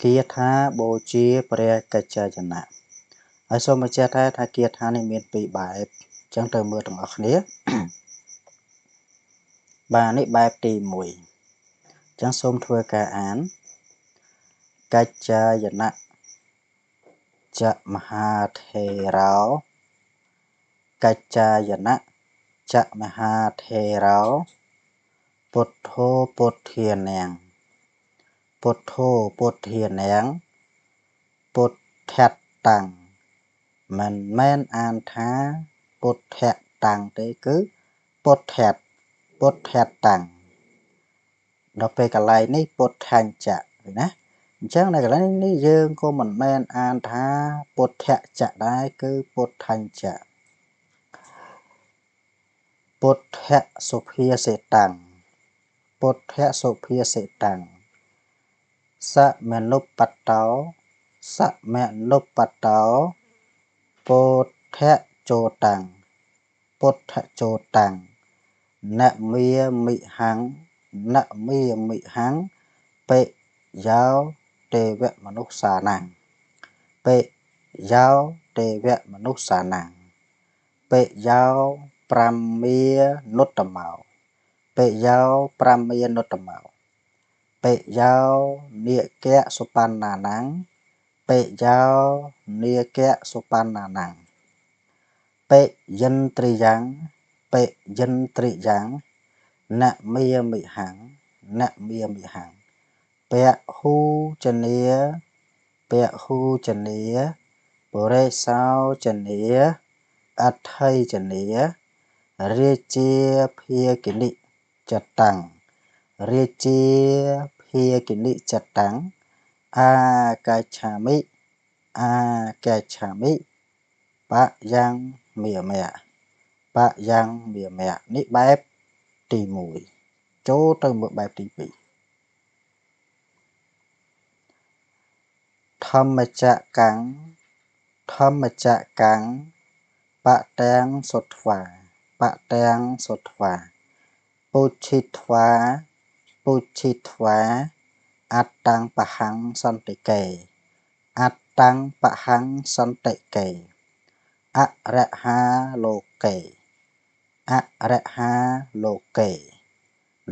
គាថាបូជាព្រះកច្ចាយណៈហើយសូមបញ្ជាក់ថាគាថានេះមានពីរបែបអញ្ចឹងទៅមើលទាំងអស់គ្នាបាទនេះបែបទី1អញ្ចឹងសូមធ្វើការអានកច្ចាយណៈចមហាថេរោកច្ចាយណៈចមហាថេរោពុទ្ធោពុទ្ធានាងពុទ្ធោពុទ្ធានាងពុទ្ធៈតាំងមិនមែនអានថាពុទ្ធៈតាំងទេគឺពុទ្ធៈពុទ្ធៈតាំងដល់ពេលកន្លែងនេះពុទ្ធាញ្ចៈឃើញណាអញ្ចឹងនៅកន្លែងនេះយើងក៏មិនមែនអានថាពុទ្ធៈចៈដែរគឺពុទ្ធាញ្ចៈពុទ្ធៈសុភាសេតាំងពុទ្ធៈសុភាសេតាំងសមនុបតោសមនុបតោពុទ្ធៈចោតាំងពុទ្ធៈចោតាំងនមាមិហੰនមាមិហੰបិយោទេវមនុស្សានំបិយោទេវមនុស្សានំបិយោប្រាមានុត្តមោបិយោប្រាមានុត្តមោបិយោនិកៈសុបណ្ណានំបិយោនិកៈសុបណ្ណានំបិយន្ទ្រិយ៉ាងបិយន្ទ្រិយ៉ាងនមាមិហੰនមាមិហੰពហូចនីពហូចនីបុរិសោចនីអដ្ឋិចនីរាជាភាគិនិចតាំងរាជាភាគិនិចតាំងអាកាឆាមិអាកាឆាមិបយ៉ាងមាមៈបយ៉ាងមាមៈនេះបែបទី1ចូលទៅមើលបែបទី2ធម្មចកាំងធម្មចកាំងបតាំងសុទ្វាបតាំងសុទ្វាពុឈិទ្វាពុឈិទ្វាអត្តតាំងបហੰសន្តិកេអត្តតាំងបហੰសន្តិកេអរហាលោកេអរហាលោកេ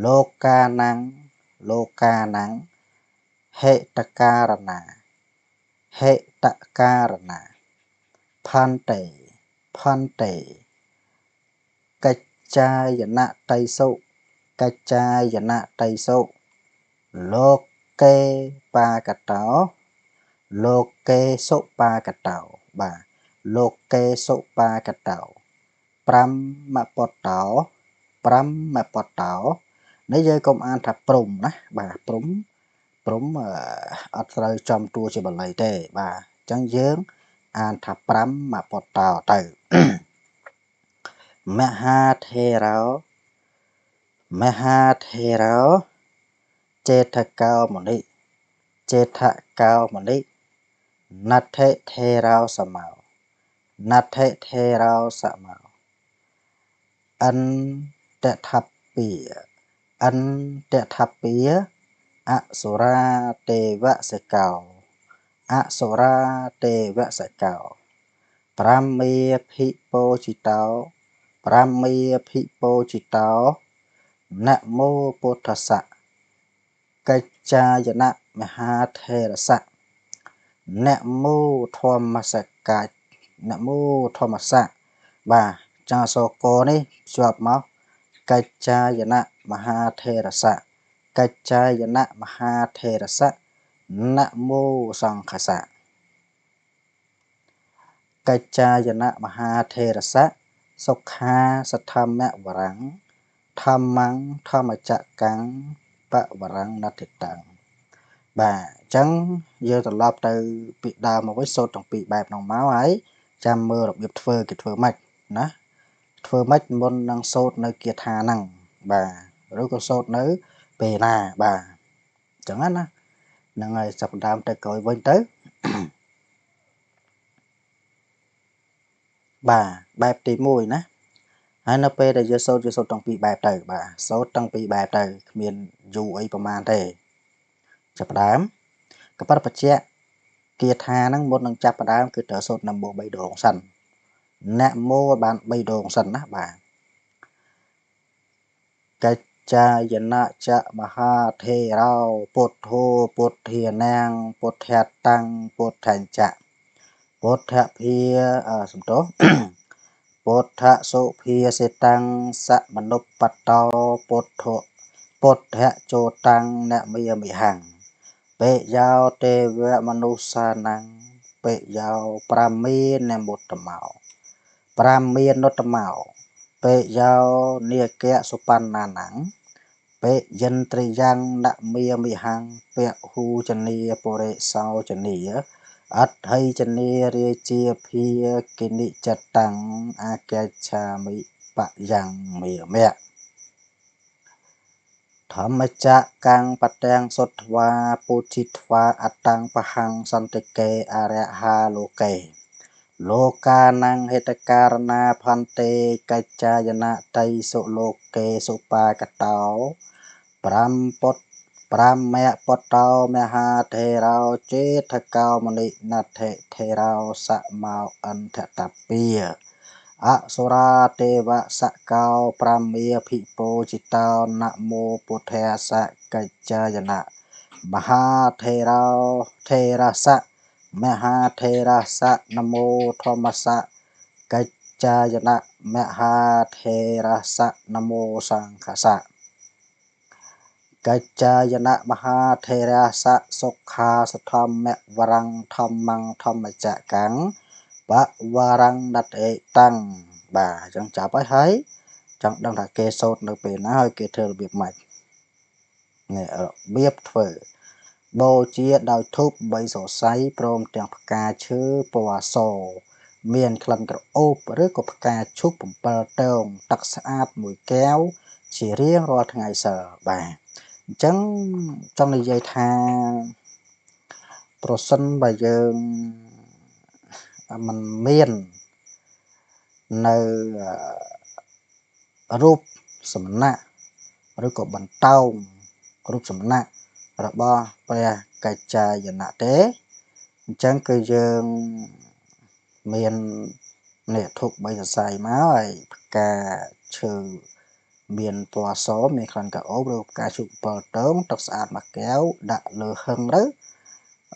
លោកកានំលោកកានំហេតការណាហេតការណាផន្តេផន្តេកច្ចាយនតៃសុកច្ចាយនតៃសុលោកេបាកតោលោកេសុបាកតោបាទលោកេសុបាកតោប្រាំមពតោប្រាំមពតោនេះយើងកុំអានថាព្រំណាបាទព្រំព្រំអត់ត្រូវចំតួជាបាលីទេបាទអញ្ចឹងយើងអានថាប្រាំមពតោទៅមហាថេរោមហាថេរោចេថកោមុនិចេថកោមុនិណដ្ឋិថេរោសមោណដ្ឋិថេរោសមោអន្តថព្ពាអន្តថព្ពាអសុរាទេវសិកោអសុរាទេវសិកោប្រាមាភិពោជិតោប្រាមាភិពោជិតោនមោពុទ្ធស្សៈកច្ចាយនមហាថេរសៈនមោធម្មសកានមោធម្មសៈបាទចាសកនេះជាប់មកកច្ចាយនមហាថេរសៈកច្ចាយនមហាថេរសៈនមោសង្ឃសៈកច្ចាយនមហាថេរសៈសុខាសធម្មវរੰធម្មੰធម្មចកាំងបវរੰណដ្ឋិតាំងបាទអញ្ចឹងយើងត្រឡប់ទៅពីដើមមកវិញសូត្រទាំងពីរបែបនោះមកហើយចាំមើលរបៀបធ្វើគេធ្វើម៉េចណាធ្វើម៉េចមុននឹងសូត្រនៅគាថាហ្នឹងបាទឬក៏សូត្រនៅពេលណាបាទអញ្ចឹងណាហ្នឹងហើយចាប់ដើមទៅក្រោយវិញទៅបាទបែបទី1ណាហើយនៅពេលដែលយើងសូត្រយើងសូត្រទាំងពីរបែបទៅបាទសូត្រទាំងពីរបែបទៅគ្មានយូរអីប្រហែលទេចាប់ដើម កប៉ាត់បច្ចៈគាថាហ្នឹងមុននឹងចាប់ផ្ដើមគឺត្រូវសូត្រនមោ3ដងសិននមោបាន3ដងសិនណាបាទកិច្ចាយនៈចមហាថេរោពុទ្ធោពុទ្ធានាងពុទ្ធតាំងពុទ្ធញ្ចៈពុទ្ធភាសំទោសពុទ្ធសុភាសេតាំងសមនុបតោពុទ្ធពុទ្ធជោតាំងនមិយមិហੰបេយោទេវមនុស្សានੰបេយោប្រាមីនមុត្តមោប្រាមីនុត្តមោបេយោនាគៈសុបណ្ណានੰបេយន្ទ្រិយ៉ាងនមិយមិហੰពហូចនីពុរិសោចនីអដ្ឋិចនីរាជាភាគិនិចតាំងអាកច្ឆាមិបយ៉ាងមេមៈធម្មចកាំងបទាំងសុទ្វាពុជិទ្វាអតាំងពហੰសន្តិកេអរហាលោកេលោកានੰហេតការណាផន្តិកច្ចាយនតៃសុលោកេសុបាកតោ5ពុទ្ធ5មៈបតោមហាថេរោចេថកោមនិណដ្ឋិថេរោសមោអន្ធតពាអសុរាទេវសកោប្រាមាភិពោจิតោនមោពុទ្ធាសកច្ចាយនៈមហាថេរោថេរសៈមហាថេរសៈនមោធម្មសៈកច្ចាយនៈមហាថេរសៈនមោសង្ឃសៈកច្ចាយនៈមហាថេរសៈសុខាសធម្មវរੰធម្មងធម្មចកាំងបវរੰណតេតាំងបាទអញ្ចឹងចាប់ហើយហើយចង់ដឹងថាគេសូត្រនៅពេលណាហើយគេធ្វើរបៀបម៉េចនេះរបៀបធ្វើបូជាដោយធូប3សរសៃព្រមទាំងផ្កាឈើពណ៌សមានក្លិនក្រអូបឬក៏ផ្កាឈូក7តងទឹកស្អាត1កែវជារៀងរាល់ថ្ងៃសិលបាទអញ្ចឹងចង់និយាយថាប្រសិនបើយើងមិនមាននៅរូបសំណាក់ឬក៏បន្តោងរូបសំណាក់របស់ព្រះកច្ចាយនៈទេអញ្ចឹងគឺយើងមាននេះធូប3សរសៃមកហើយផ្កាឈើមានពណ៌សមានក្លិនក្រអូបឬផ្កាឈូក7តងទឹកស្អាតមួយកែវដាក់លើហឹងទៅ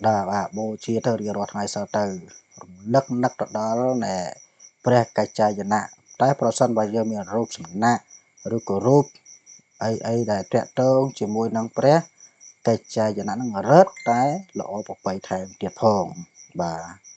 ដល់បាទបូជាទៅរៀងរាល់ថ្ងៃសើទៅរំលឹកនឹកទៅដល់ណែព្រះកច្ចាយនៈតែប្រសិនបើយើងមានរូបសំណាក់ឬក៏រូបអីអីដែលតាក់ទងជាមួយនឹងព្រះកច្ចាយនៈនឹងរឹតតែល្អប្រពៃថែមទៀតផងបាទ